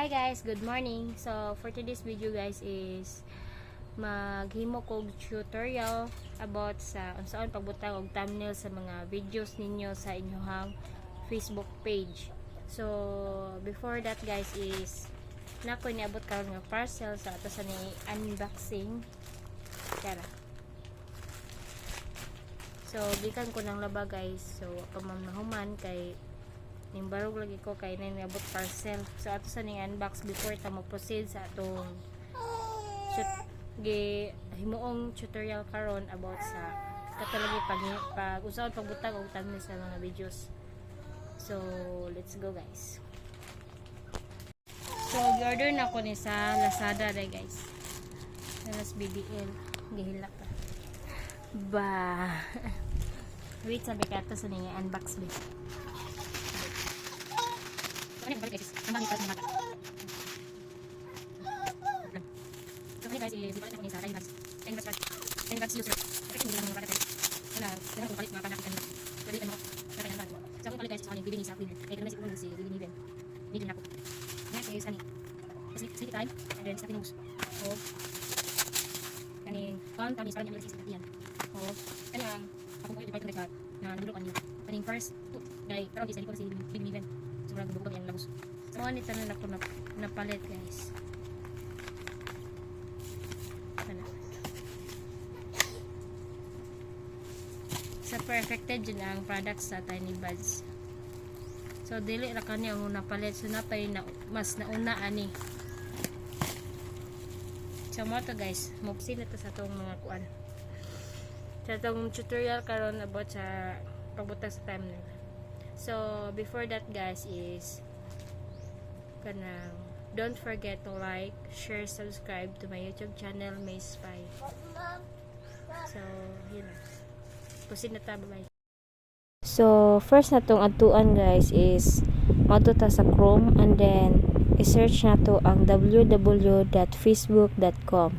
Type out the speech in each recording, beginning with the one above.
Hi guys, good morning. So for today's video, guys, is maghimo kog tutorial about sa unsaon pagbutang og thumbnail sa mga videos ninyo sa inyong Facebook page. So before that, guys, is nako niabot karon nga parcel sa ato sa ni unboxing. Tara. So gikan ko nang laba, guys. So wa pa man mahuman kay nimbarog lagi ko kay na niabot parcel. So ato sa ning unbox before ta mo proceed sa atong shoot gi himuong tutorial karon about sa kato lagi pag unsaon pagbutang og thumbnail sa mga videos. So let's go, guys. So gi-order na ko ni sa Lazada day, guys. Sa BBL gihilak ka. Ba. Wait, sabi ka ato sa ning unbox ba. So, ano yung guys? Ang bakit para sa bata. So, ano, guys, is ipalit ako ni sa Tiny Bags. Tiny Bags, Tiny Bags user. Effective lang mga product, guys. Wala, dahil kung palit mga panakit kanina. Pwede ka mo, nakaya naman. So, akong palit, guys, sa kaning bibini sa cleaner. Kaya naman si Bibi Niven. Medyo na ako. Next is kani. Sleepy time, and then stuffy nose. So, kaning con tamis parang yung sa yan. O, kanang akong oil department na na nagulok niyo. Kaning first, two, kay karon is ko si Bibi Niven. Sobrang bubog ang labos. So, ni tanan ako na napalit, guys. Ano? Sa perfected yun ang products sa Tiny Buds. So dili ra kani ang napalit. So napay na mas nauna ani. So mo to, guys, mo na to sa atong mga kuan. Sa atong tutorial karon about sa pagbutang sa thumbnail. So before that, guys, is kanang don't forget to like, share, subscribe to my YouTube channel, May Spy. So, yun na. Proceed na ta, bye. So, first na tong adtuan, guys, is moadto ta sa Chrome and then i-search na to ang www.facebook.com.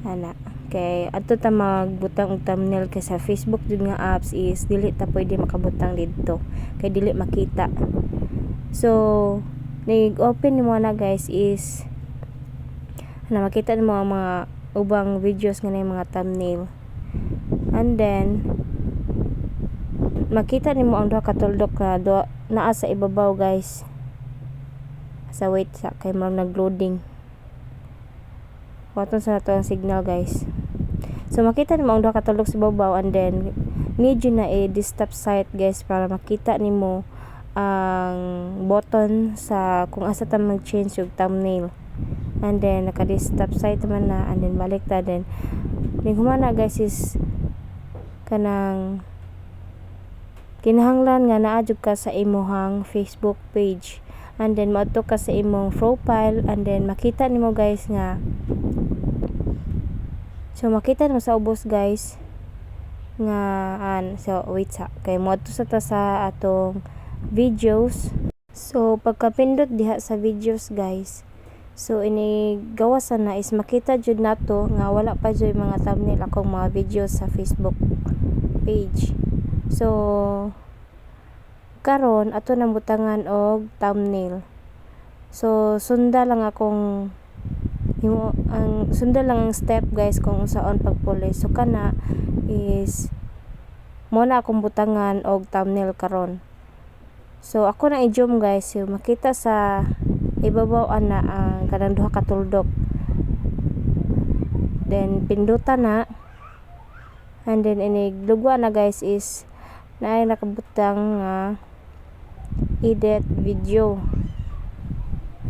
Ana. Kay adto ta magbutang og thumbnail kay sa Facebook jud nga apps is dili ta pwede makabutang didto kay dili makita. So, nig-open nimo na, guys, is na makita nimo ang mga ubang videos nga na mga thumbnail. And then makita nimo ang duha ka tuldok na duha, naa sa ibabaw, guys. Sa wait sa kay murag nag-loading. Waton sa nato ang signal, guys. So makita nimo ang duha ka tuldok sa ibabaw and then medyo na i-desktop site, guys, para makita nimo ang button sa kung asa ta mag-change og thumbnail. And then naka-desktop site man na and then balik ta, then ning humana, guys, is kanang kinahanglan nga naa jud ka sa imong Facebook page and then moadto ka sa imong profile and then makita nimo, guys, nga so makita nimo sa ubos, guys, nga an so wait sa kay moadto sa ta sa atong videos. So pagkapindot diha sa videos, guys, so ini gawasan na is makita jud nato nga wala pa jud mga thumbnail akong mga videos sa Facebook page. So karon ato nang butangan og thumbnail. So sunda lang akong himo ang sunda lang ang step, guys, kung unsaon pagpuli. So kana is mo na akong butangan og thumbnail karon. So ako na i-zoom, guys, so makita sa ibabaw ana ang kanang duha ka tuldok. Then pindutan na and then inig lugwa na, guys, is naay nakabutang nga edit video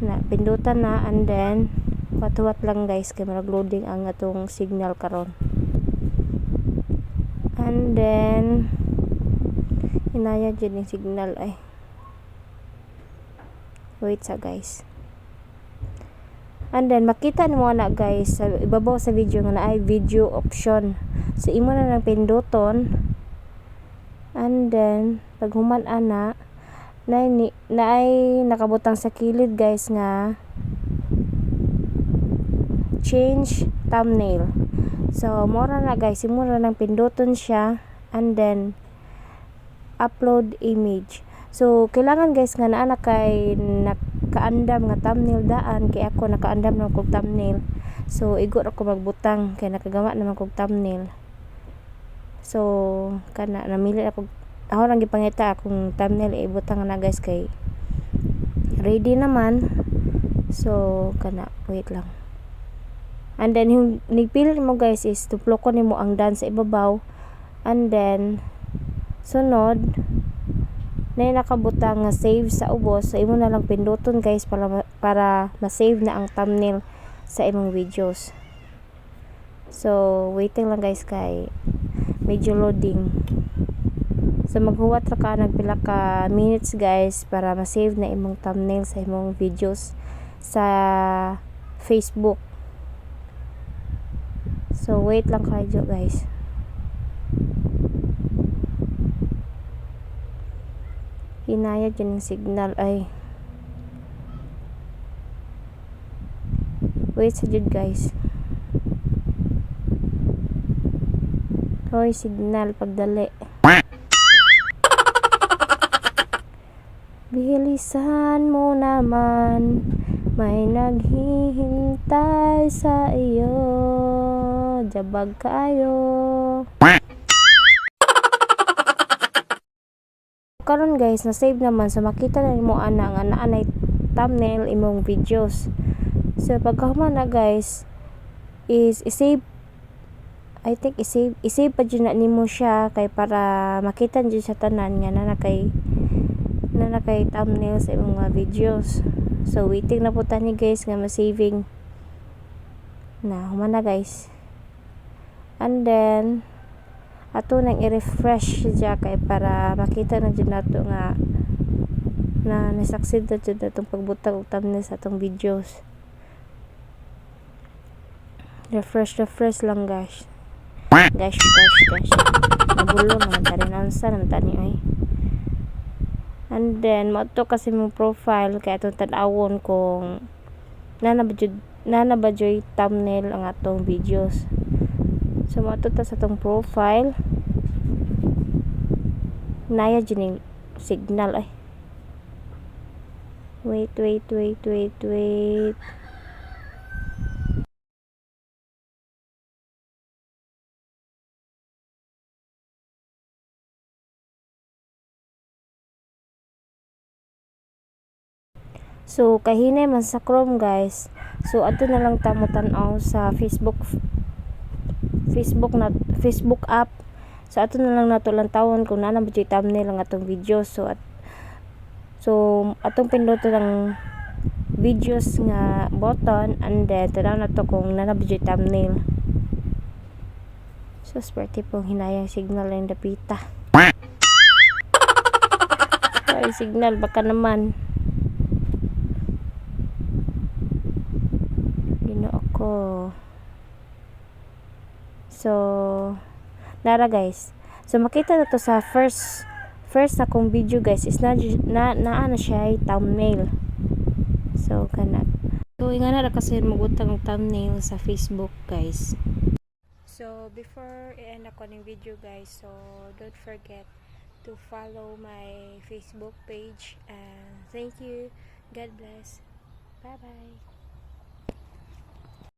na. Pindutan na and then watuwat lang, guys, kay murag loading ang atong signal karon. And then hinaya jud ning signal ay. Wait sa, guys. And then makita nimo na, guys, sa ibabaw sa video nga naay video option. So imo na lang pinduton and then pag human ana naay naay nakabutang sa kilid, guys, nga change thumbnail. So mora na, guys, imo na lang pinduton siya and then upload image. So kailangan, guys, nga naa na kay nakaandam nga thumbnail daan, kay ako nakaandam na kog thumbnail. So igo ra ko magbutang kay nakagawa naman kog thumbnail. So kana, namili ako, ako lang gipangita akong thumbnail ibutang na, guys, kay ready naman. So kana, wait lang. And then yung nigpili mo, guys, is tuplokon nimo ang done sa ibabaw and then sunod na nakabutang nga save sa ubos. So imo na lang pinduton, guys, para ma-save na ang thumbnail sa imong videos. So waiting lang, guys, kay medyo loading. So maghuwat ra ka nagpila ka minutes, guys, para ma-save na imong thumbnail sa imong videos sa Facebook. So wait lang kayo, guys. Hinaya dyan yung signal ay. Wait sa jud, guys. Hoy, signal, pagdali. Bilisan mo naman, may naghihintay sa iyo. Jabag kaayo. Karon, guys, na save naman, so makita na nimo ana nga naa nay thumbnail imong videos. So pagkahuman na, guys, is i-save, I think i-save pa jud na nimo siya kay para makita jud sa tanan nga naa na kay thumbnail sa imong mga videos. So waiting na po tani, guys, nga ma-saving na. Human na, guys, and then ato nang i-refresh siya kay para makita na jud nato nga na na-succeed na jud natong pagbutang og thumbnail sa atong videos. Refresh, refresh lang, guys, guys, guys, guys. Nabulo naman tani, unsa naman tani ay. And then moadto kasi mong profile kay atong tan-awon kung naa na ba juy thumbnail ang atong videos. So moadto ta sa atong profile. Naya jud ning signal ay. Wait, wait, wait, wait, wait. So kahinay man sa Chrome, guys. So adto na lang ta mo tan-aw sa Facebook Facebook na Facebook app. So ato na lang nato lantawon kung naa na ba juy thumbnail ang atong video. So atong pinduton ang videos nga button and then tan-aw nato kung naa na ba juy thumbnail. So swerte pong hinayang signal ang dapita. Ay, signal, baka naman. Ginoo ko. So nara, guys. So makita na to sa first na kong video, guys, is na naa na siya ay thumbnail. So kana. So ingana ra kasi magbutang og thumbnail sa Facebook, guys. So before i-end ako ning video, guys, so don't forget to follow my Facebook page and thank you. God bless. Bye bye.